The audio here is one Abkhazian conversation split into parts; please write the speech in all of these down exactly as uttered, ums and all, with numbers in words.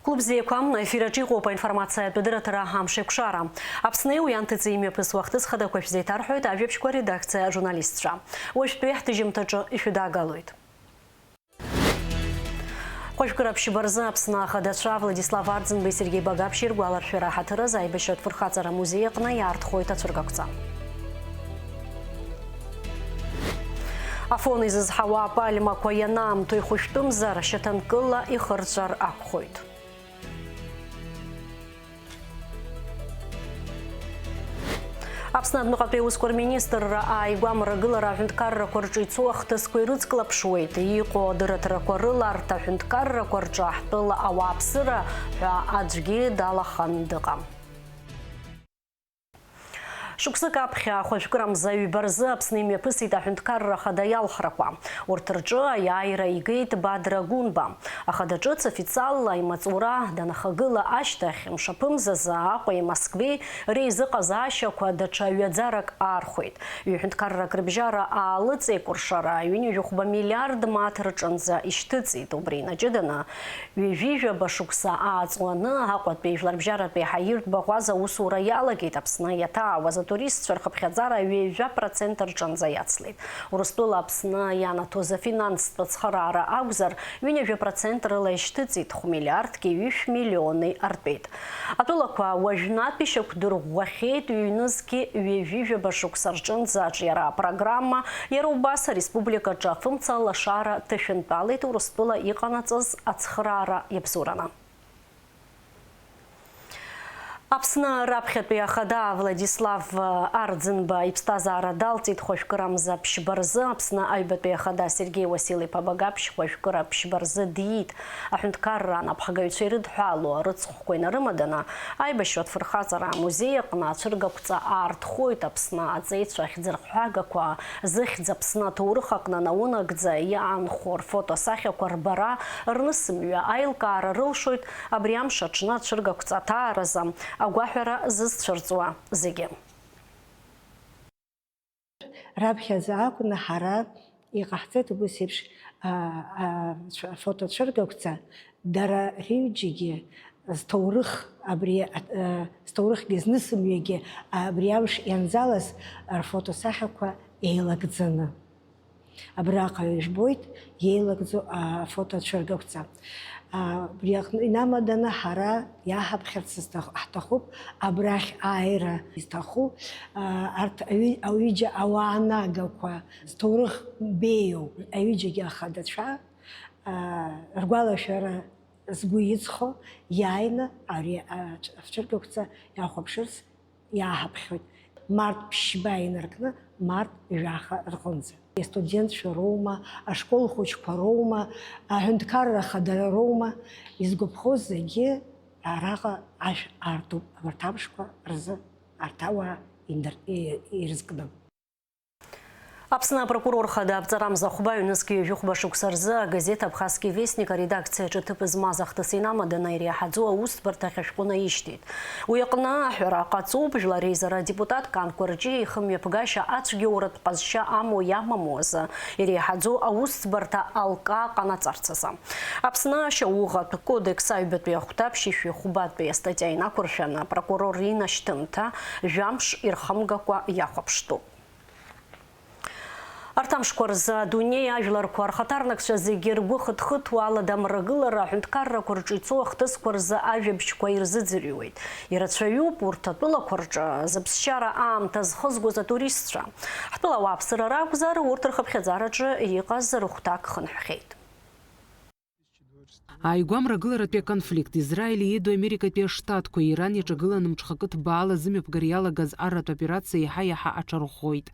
Клуб бзиақәа, аефир аҿы иҟоуп аинформациатә адырраҭара Амшеикәшара. Аԥсни уи анҭыҵи имҩаԥысуа ахҭыс хадақәа шәзеиҭарҳәоит ажәабжьқәа редакциа ажурналистцәа. Уажәтәи ҳҭыжьымҭаҿы ишәыдаагалоит. Хәажәкыра ԥшьба рзы Аԥсны ахадацәа Владислав Арӡынбеи Сергеи Багаԥшьи ргәаларшәара ҳаҭыр азы аибашьратә фырхаҵара амузеи аҟны иаартхоит ацәыргақәҵа. Афон изызҳауа апальмақәа ианаамҭоу ихәышәтәымзар, шьаҭанкыла ихырҵәар акәхоит. Аԥсны адәныҟатәи аусқәа рминистрра ааигәа амрагылара аҳәынҭқаррақәа рҿы ицо ахҭысқәа ирыцклаԥшуеит. Иҟоу адырраҭарақәа рыла арҭ аҳәынҭқаррақәа рҿы ҳтәыла ауааԥсыра ҳәа аӡәгьы далаханы дыҟам. Шықәсык аԥхьа ахәажәкыра мза ҩба рзы Аԥсны имҩаԥысит аҳәынҭқарра ахада иалхрақәа. Урҭ рҿы аиааира игеит Бадра Гәынба. Ахада ҿыц официалла имаҵура данахагыла ашьҭахь, мшаԥымзазы Аҟәеи Москвеи реизыҟазаашьақәа даҽа ҩаӡарак аархәеит. Ҩ-ҳәынҭқаррак рыбжьара аалыҵеикәыршара ҩынҩажәи хәба миллиард мааҭ рҿынӡа ишьҭыҵит. Убри инаҷыданы, ҩажәи жәаба шықәса ааҵуаны, Аҟәатәи жәларбжьаратәи ҳаиртә баӷәаза аусура иалагеит Аԥсны иаҭаауаз атуристцәа рхыԥхьаӡара ҩажәа процент рҿынӡа иацлеит. Урыстәыла Аԥсны ианаҭоз афинанстә ацхыраара акәзар, ҩынҩажәа процент рыла ишьҭыҵит хә-миллиардки ҩышә миллиони артәеит. Атәылақәа уажәнатәи шьақәдырӷәӷәахьеит, ҩнызқьи ҩажәи жәаба шықәса рҿынӡа аҿиара апрограмма, иара убас ареспубликаҿы афымца лашара ҭышәынтәалеит Урыстәыла иҟанаҵаз ацхыраара иабзоураны. Аԥсны раԥхьатәи ахада Владислав Арӡынба иԥсҭазаара далҵит хәажәкыра мза ԥшьба рзы. Аԥсны аҩбатәи ахада Сергеи Уасил-иԥа Багаԥшь хәажәкыра ԥшьба рзы диит. Аҳәынҭқарра анапхгаҩцәа ирыдҳәалоу арыцхәқәа инарымаданы, аибашьратә фырхаҵара амузеи аҟны ацәыргақәҵа аартхоит. Аԥсны аҵеицәа ахьӡырхҳәагақәа зыхьӡ Аԥсны аҭоурых аҟны наунагӡа иаанхо рфотосахьақәа рбара, рнысымҩа аилкаара рылшоит абри амш аҽны ацәыргақәҵа аҭааразы агәаҳәара зызцәырҵуа зегьы. Раԥхьаӡа акәны ҳара иҟаҳҵеит убыс еиԥш, а, а, цә-, афотоцәыргақәҵа, дара рҩыџьагьы зҭоурых абри, а, зҭоурыхгьы знысымҩагьы абри амш ианӡалаз рфотосахьақәа еилагӡаны. Абраҟа ижәбоит иеилагӡоу афотоцәыргақәҵа. А, убри аҟны инамаданы ҳара иаҳаԥхьарц зҭах-, ҳҭахуп, абрахь ааира изҭаху, а, арҭ аҩы-, аҩыџьа ауаанагақәа, зҭоурых беиоу аҩыџьагьы ахадацәа, а, ргәалашәара згәы иҵхо иааины ари, а, ацәыргақәҵа иахәаԥшырц иааҳаԥхьоит. Март ԥшьба инаркны март жәаха рҟынӡа. Астудентцәа роума, ашкол хәыҷқәа роума, аҳәынҭқарра хадара роума, изгәаԥхоз зегьы араҟа ашә аартуп абарҭ амшқәа рзы, арҭ ауаа индыр-, и-, ирызкны. Аԥсны апрокурор хада аԥҵарамза хәба ҩнызқь ҩажәи хәба шықәса рзы агазеҭ Абхазский вестник аредакциаҿы ҭыԥ змаз ахҭыс инамаданы иреиҳаӡоу аусӡбарҭахь ашәҟәы наишьҭит. Уи аҟны аҳәара ҟаҵоуп, Жәлар Реизара адепутат Кан Кәарҷиа ихымҩаԥгашьа ацәгьоуратә ҟазшьа амоу иамаму азы иреиҳаӡоу аусӡбарҭа алка ҟанаҵарц азы. Аԥсны ашьауӷатә кодекс аҩбатәи ахәҭа ԥшьышәи хәбатәи астатиа инақәыршәаны апрокурор инашьҭымҭа жәамш ирхымгакәа иахәаԥштәуп. Арҭ амшқәа рзы адунеи ажәларқәа рхаҭарнакцәа зегьы ргәы хыҭхыҭуа аладамрагылара аҳәынҭқаррақәа рҿы ицо ахҭысқәа рзы ажәабжьқәа ирзыӡырҩуеит. Ирацәаҩуп урҭ атәылақәа рҿы зыԥсшьара аамҭа зхызгоз атуристцәа. Ҳтәыла ауааԥсыра ракәзар, урҭ рхыԥхьаӡараҿы иҟаз рыхәҭак хынҳәхьеит. Ааигәа амрагыларатәи аконфликт, Израили иеиду Америкатәи Аштатқәеи Ирани иҿагыланы мҽхакы ҭбаала зымҩаԥгара иалагаз арратә операциа еиҳа-еиҳа аҽарӷәӷәеит.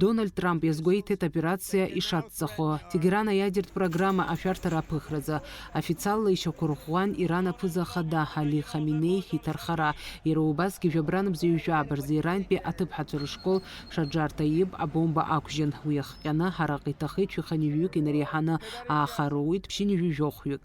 Дональд Трамп иазгәеиҭеит операциа ишацҵахо. Тегеран аиадертә программа ашәарҭара аԥыхразы официалла ишьақәырӷәӷәан Иран аԥыза-хада Али Хаменеи иҭархара. Иара убасгьы жәабранбза ҩажәаба рзы Ираинтәи аҭыԥҳацәа рышкол Шаџар Таиб абомба ақәжьын. Уи иахҟьаны араҟа иҭахеит шәи-хынҩажәаҩык инареиҳаны, ааха роуит ԥшьынҩажәи жәохәҩык.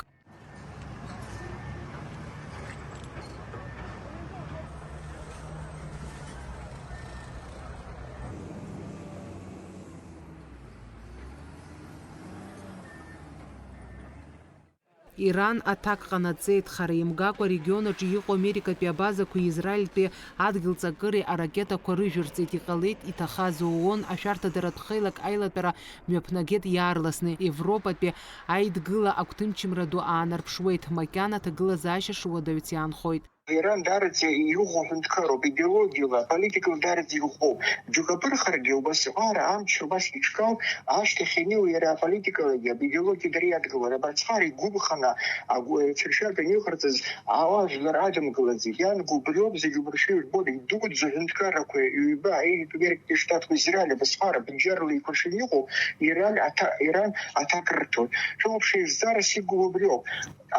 Иран аҭак ҟанаҵеит, хара имгакәа арегион аҿы иҟоу Америкатәи абазақәеи Израильтәи адгьыл ҵакыреи аракетақәа рыжәырҵеит, иҟалеит иҭахаз. ООН ашәарҭадаратә хеилак аилатәара мҩаԥнагеит иаарласны. Европатәи аидгыла агәҭынчымра ду аанарԥшуеит, макьана аҭагылазаашьа шуадаҩц иаанхоит. Иран даараӡа иӷәӷәоу ҳәынҭқаруп, идеологиала, политикала даараӡа иӷәӷәоуп. Џьоук аԥырхаргьы убасҟара амч убас иҿкаауп, ашьҭахь ианеиуа иара аполитикалагьы, идеологиа дара иадгылоит. Абарҭ зхара игәыбӷаны агәы-, цәыршьага аниҟарҵаз, ауаа жәлар адымгылаӡеит. Иаангәа убриоуп, зегь убыршәа ижәбоит, идуӡӡоу аҳәынҭқаррақәа, ҩба, Америкатәи Штатқәа, Израиль, абасҟара бџьарла еиқәыршәаны иҟоу, Иран аҭа-, Иран аҭак рырҭоит. Шәоуп, шеизҵаарас иҟоу убриоуп.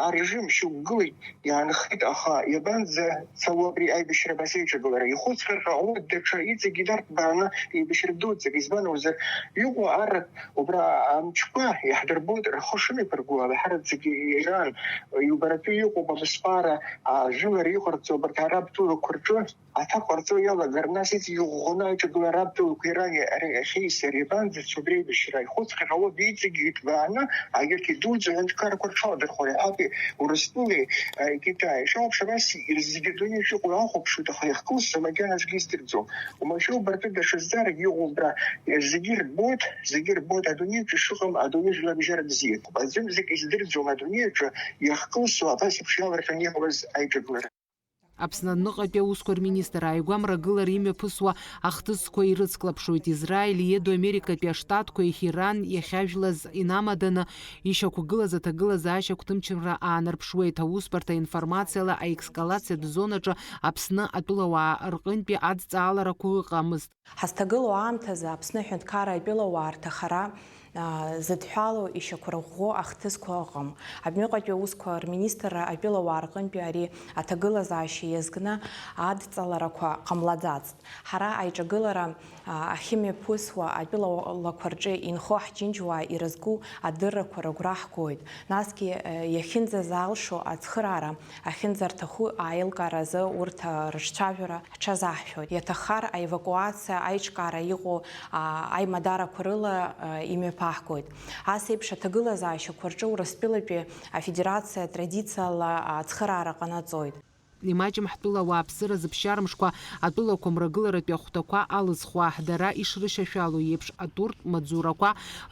Арежим шьақәгылеит, иаанхеит, аха иабанӡацалоу абри аибашьра абас еиҿагылара? Ихәыцхьан ҟалоит даҽа иҵегьы инарҭбааны еибашьра дуӡӡак, избан акәзар, иҟоу арратә убра амчқәа иаҳдырбоит рхы шымҩаԥырго, ала ҳараӡәгьы Иран иубаратәы иҟоуп абасҟара, а, жәылара иҟарҵо абарҭ араб тәылақәа рҿы. Аҭак ҟарҵо иалагар, нас иҵегь иӷәӷәаны аиҿагылара аб тәылақәа Ирани ари ахьеи сареи абанӡацо абри аибашьра? Ихәыцхьан ҟалоит иҵегь иҭбааны, егьырҭ идуӡӡоу аҳәынҭқаррақәа рҽаладырхәра, иҳәатәи Урыстәылеи, э, Китаи. Шәоуп, шәабас зегьы адунеи аҿы иҟоу иахәаԥшуеит, аха иахькылсуа макьана аӡәгьы издырӡом. Уамашәа убарҭ даҽа зҵаарак иҟоуп абра, зегьы ирбоит, зегьы ирбоит, адунеи аҿы ишыҟам адунеи жәларбжьара бзиа. Аӡәым зегь издырӡом адунеи аҿы иахькылсуа абас еиԥш иалырҟьаны иҟалаз аиҿагылара. Аԥсны аҩныҟатәи аусқәа рминистр ааигәа мрагылара имҩаԥысуа ахҭысқәа ирыцклаԥшуеит. Израиль иеду Америкатәи Аштатқәеи Иран иахьажәлаз инамаданы ишьақәгылаз аҭагылазаашьа агәҭынчымра аанарԥшуеит. Аусбарҭа информациала аескалациатә зонаҿы Аԥсны атәылауаа рҟынтәи адҵааларақәа ыҟамызт. Ҳазҭагылоу аамҭазы Аԥсны аҳәынҭқарра атәылауаа рҭахара, аа, зыдҳәалоу ишьақәырӷәӷәо ахҭысқәа ыҟам. Абныҟатәи аусқәа рминистрра атәылауаа рҟынтәи ари аҭагылазаашьа иазкны адҵаларақәа ҟамлаӡацт. Ҳара аиҿагылара, аа, ахьымҩаԥысуа атәылалақәа рҿы инхо ҳџьынџьуаа ирызку адыррақәа рыгәра ҳгоит. Насгьы, э, иахьынӡазалшо ацхыраара ахьынӡарҭаху аилкааразы урҭ, а, рыҿцәажәара ҳҽазаҳшәоит. Иаҭаххар, аевакуациа аиҿкаара иҟоу, а, аимадарақәа рыла, а, имҩаԥаҳгоит. Ас еиԥш аҭагылазаашьақәа рҿы Урыстәылатәи Афедерациа атрадициала ацхыраара ҟанаҵоит. Имаҷым ҳтәыла ауааԥсыра зыԥсшьара мшқәа атәылақәа мрагыларатәи ахәҭақәа алызхуа, дара ишрышьашәало еиԥш, атуртә маҵзурақәа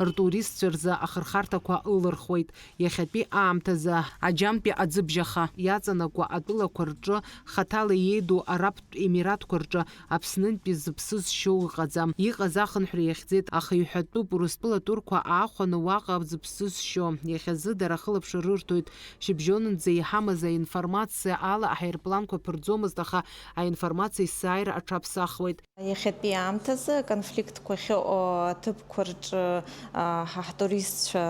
ртуристцәа рзы ахырхарҭақәа ылырхуеит. Иахьатәи аамҭазы аџьамтәи аӡыбжьаха иаҵанакуа атәылақәа рҿы хаҭала иеиду Арабтә Емиратқәа рҿы Аԥснынтәи зыԥсы зшьо ыҟаӡам. Иҟаз ахынҳәра иахьӡеит, аха иҳәатәуп, Урыстәыла атурқәа аахәаны уаҟа зыԥсы зшьо. Иахьазы дара ахылаԥшра рырҭоит. Шьыбжьонынӡа иҳамаз аинформациа ала аҳаирпланқәа ԥырӡомызт, аха аинформациа есааира аҽаԥсахуеит. Иахьатәи аамҭазы аконфликтқәа ахьыҟоу аҭыԥқәа рҿы, а, ҳа ҳтуристцәа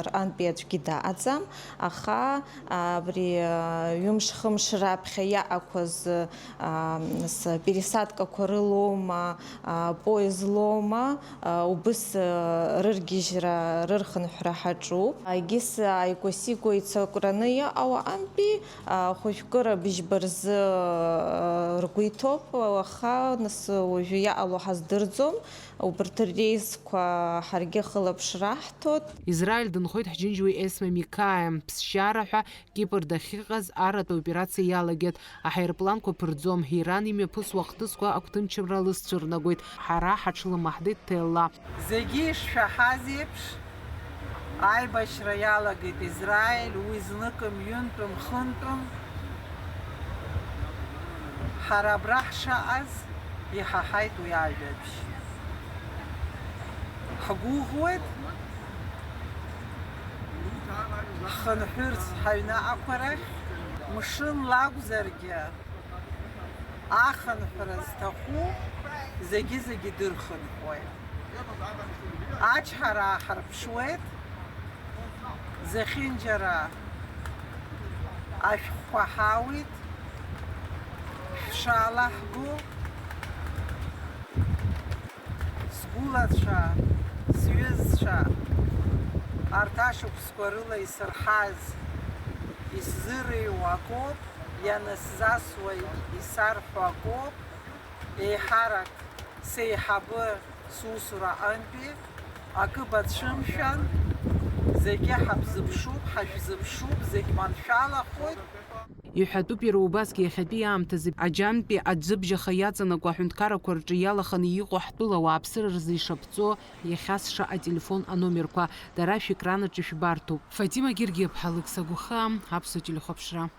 рҟынтәи аӡәгьы даҟаӡам, аха, а, абри, а, ҩымш-хымш раԥхьа иаақәаз, а, нас пересадкақәа рылоума, а, поезд лоума, а, убыс, а, рыргьежьра, рырхынҳәра ҳаҿуп. Егьыс ааигәа-сигәа ицакраны иҟоу аҟынтәи, а, хәажәкыра быжьба рзы, а, ргәы иҭоуп, аха нас уажәы иаҟало ҳаздырӡом. Убарҭ ррейсқәа ҳаргьы ахылаԥшра ҳҭоит. Израиль дынхоит ҳџьынџьуаҩ Есма Микаиа. Ԥсшьара ҳәа Кипр дахьыҟаз арратә операциа иалагеит. Аҳаирпланқәа ԥырӡом. Иран имҩаԥысуа ахҭысқәа агәҭынчымра лызцәырнагоит. Ҳара ҳаҽлымаҳдеит Ҭелла. Зегьы ишшәаҳаз еиԥш, аибашьра иалагеит Израиль, уи зныкым, ҩынтәым, хынтәым. Ҳара абра ҳшаҟаз иҳаҳаит уи ажәабжь. Ҳгәыӷуеит, ҳхынҳәырц ҳаҩнаҟақәа рахь, мшынла акәзаргьы, ахынҳәра зҭаху зегьы-зегьы дырхынҳәуеит. Ачҳара ааҳарԥшуеит, зехьынџьара ашәҟәқәа ҳауит, шәшаалаҳго. Сгәылацәа, сҩызцәа, арҭ ашықәсқәа рыла исырҳаз, исзырыҩуа акоуп, ианысзасуа исарҳәо акоуп, еиҳарак сеиҳабы сусура аҟынтәи, акы бацәымшәан, Зегьы ҳабзыԥшуп, ҳажәзыԥшуп, зегь маншәалахоит. Иҳәатәуп иара убасгьы иахьатәи аамҭазы аџьантәи аӡәыбжьаха иаҵанакуа аҳәынҭқаррақәа рҿы иалаханы иҟоу ҳтәыла ауааԥсыра рзы ишаԥҵоу иахьасша ателефон аномерқәа, дара шәекранаҿ ишәбарҭоуп. Фатима Гергиаԥҳа, Лықьса Гәахаа, Аԥсуа телехәаԥшра.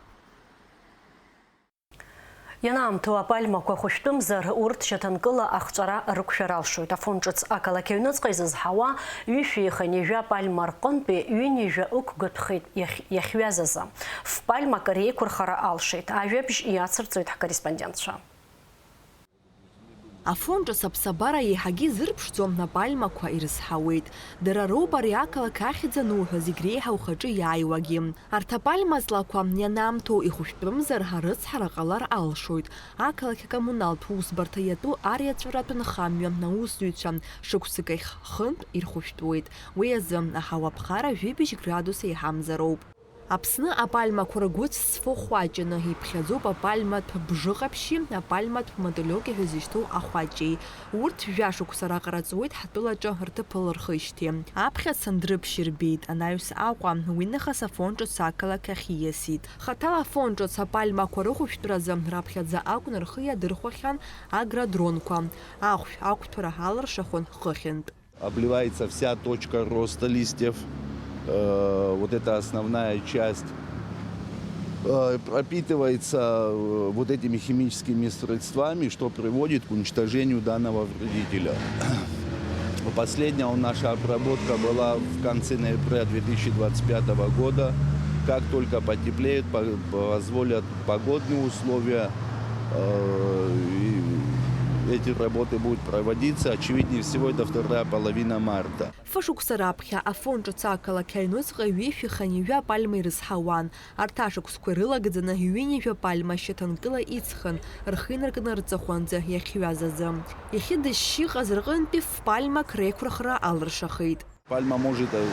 Ианаамҭоу апальмақәа хәышәтәымзар, урҭ шьаҭанкыла ахҵәара рықәшәар алшоит. Афон ҿыц ақалақь аҩныҵҟа изызҳауа ҩышәи хынҩажәа апальма рҟынтәи ҩынҩажәа ықәгатәхеит иахь-, иахьҩаз азы. Ф-пальмак реиқәырхара алшеит. Ажәабжь иацырҵоит ҳкорреспондентцәа. Афон ҿыц аԥсабара еиҳагьы изырԥшӡо апальмақәа ирызҳауеит. Дара роуп ари ақалақь ахьӡ ануҳәо зегь реиҳа ухаҿы иааиуагьы. Арҭ апальма ҵлақәа ианаамҭоу ихәышәтәымзар, арыцҳара ҟалар алшоит. Ақалақь акоммуналтә усбарҭа иатәу ариаҵәаратә нхамҩа аусзуҩцәа шықәсык ахь хынтә ирхәышәтәуеит. Уи азы аҳауа ԥхара жәибжь градус еиҳамзароуп. Аԥсны апальмақәа ргәыцә зфо хәаҷаны иԥхьаӡоуп апальматә бжыҟаԥшьи апальматә мотылиоки ҳәа изышьҭоу ахәаҷеи. Урҭ жәа шықәса раҟара ҵуеит ҳтәылаҿы рҭыԥ лырхижьҭеи. Аԥхьа Сандрыԥшь ирбеит анаҩс Аҟәа, уи нахыс Афон ҿыц ақалақь ахь ииасит. Хаҭала Афон ҿыц апальмақәа рыхәышәтәразы раԥхьаӡа акәын рхы иадырхәахьан агродронқәа. Ахәшә ақәҭәара алыршахон хыхьынтә. Обливается вся точка роста листьев. Э, вот эта основная часть, э, пропитывается, э, вот этими химическими средствами, что приводит к уничтожению данного вредителя. Последняя у наша обработка была в конце ноября две тысячи двадцать пятого года. Как только потеплеет, по-, позволят погодные условия, э, и эти работы будут проводиться, очевиднее всего, это вторая половина марта. Фышықәса раԥхьа Афон ҿыц ақалақь аҩнуҵҟа ҩышәи хынҩажәа апальма ирызҳауан. Арҭ ашықәсқәа ирылагӡаны ҩынҩажәа апальма шьаҭанкыла иҵхын, рхы инаркны рҵыхәанӡа иахьҩаз азы. Иахьа дышьшьы иҟаз рҟынтәи ф-пальмак реиқәырхара алыршахеит. Пальма может, э,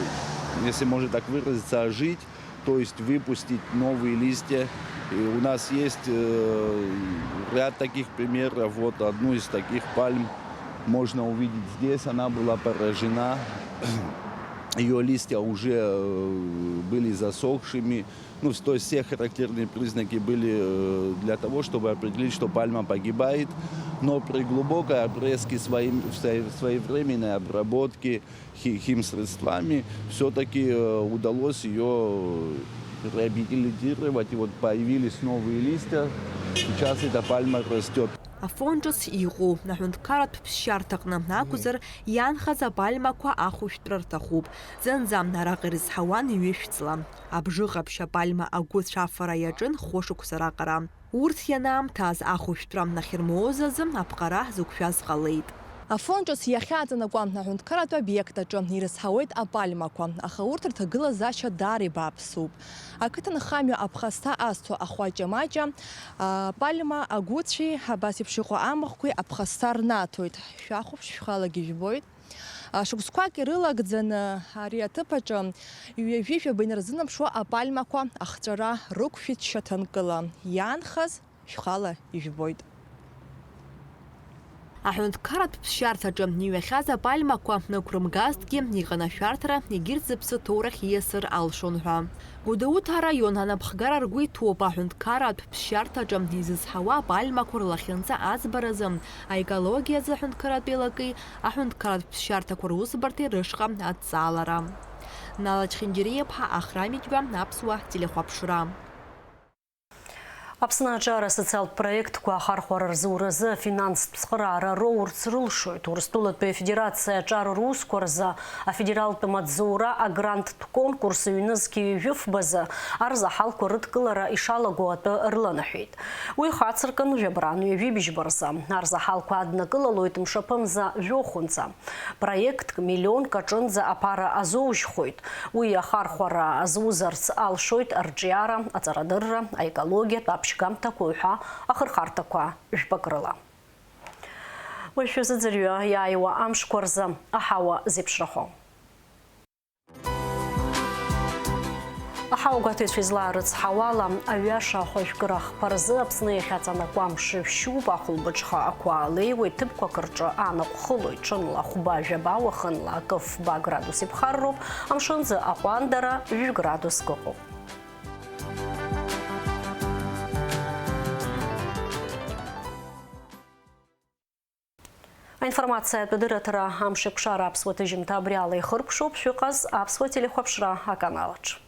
если можно так выразиться, ожить, то есть выпустить новые листья. И у нас есть, э, ряд таких примеров. Вот одну из таких пальм можно увидеть здесь. Она была поражена. Её листья уже, э, были засохшими. Ну, то есть все характерные признаки были, э, для того, чтобы определить, что пальма погибает. Но при глубокой обрезке, своим-, в своей-, своевременной обработке хи-, химсредствами, всё-таки, э, удалось её реабилитировать, и вот появились новые листья. Сейчас эта пальма растёт. Афон ҿыц иҟоу аҳәынҭқарратә ԥсшьарҭаҟны акәзар, иаанхаз апальмақәа ахәышәтәра рҭахуп. Зынӡа араҟа ирызҳауан ҩышә ҵла. Абжыҟаԥшь апальма агәыцә афара иаҿын хәышықәса раҟара. Урҭ ианаамҭаз ахәышәтәра ахьырмоуз азы аԥҟара зықәшәаз ҟалеит. Афон ҿыц иахьаҵанакуа аҳәынҭқарратә обиект аҿы ирызҳауеит апальмақәа, аха урҭ рҭагылазаашьа даара ибааԥсуп. Ақыҭанхамҩа аԥхасҭа азҭо ахәаҷа маҷа, апальма агәыцәи абас еиԥш иҟоу амахәқәеи аԥхасҭа рнаҭоит. Шәахәаԥш, шәхалагьы ижәбоит. Шықәсқәак ирылагӡаны ари аҭыԥ аҿы ҩажәи жәаба инарзынаԥшуа апальмақәа ахҵәара рықәшәеит шьаҭанкыла. Иаанхаз шәхала ижәбоит. Аҳәынҭқарратә ԥсшьарҭаҿы иҩахьаз апальмақәа нықәрымгазҭгьы, иҟан ашәарҭара, егьырҭ зыԥсы ҭоурахь ииасыр алшон ҳәа. Гәдоуҭа араион анапхгара ргәы иҭоуп аҳәынҭқарратә ԥсшьарҭаҿы изызҳауа апальмақәа рлахьынҵа аӡбаразы аекологиазы аҳәынҭқарратә еилакеи аҳәынҭқарратә ԥсшьарҭақәа русбарҭеи рышҟа адҵаалара. Нала Чхинџьариа-ԥҳа, Ахрам Иџьба, Аԥсуа телехәаԥшра. Аԥсны аҿар асоциалтә проектқәа ахархәара рзуразы афинанстә цхыраара роурц рылшоит. Урыстәылатәи Афедерациа аҿар русқәа рзы афедералтә маҵзура агранттә конкурс ҩнызқь ҩажәи фбазы арзаҳалқәа рыдкылара ишалаго атәы рыланаҳәеит. Уи хацыркын жәабран ҩажәи бжьба рзы. Арзаҳалқәа аднакылалоит мшаԥымза жәохәынӡа. Проектк миллионк аҿынӡа аԥара азоужьхоит. Уи ахархәара азузарц алшоит арҿиара, аҵарадырра, аекологиатә аԥшьгамҭақәа уҳәа ахырхарҭақәа жәпак рыла. Уажә шәазыӡырҩы иааиуа амшқәа рзы аҳауа зеиԥшрахо. Аҳауагәаҭаҩцәа излаарыцҳауала, аҩаша ахәажәкыра хԥа рзы Аԥсны иахьаҵанакуа амш шәшьуп, ахәылбыҽха ақәа леиуеит, ҭыԥқәак рҿы анаҟә хылоит, ҽынла хәба-жәаба, уахынла акы-фба градус иԥхарроуп, амшынӡы аҟәандара жәградуск ыҟоуп. Аинформациатә адырраҭара Амшеикәшара аԥсуа ҭыжьымҭа абри ала ихыркәшоуп, шәыҟаз аԥсуа телехәаԥшра аканалаҿ.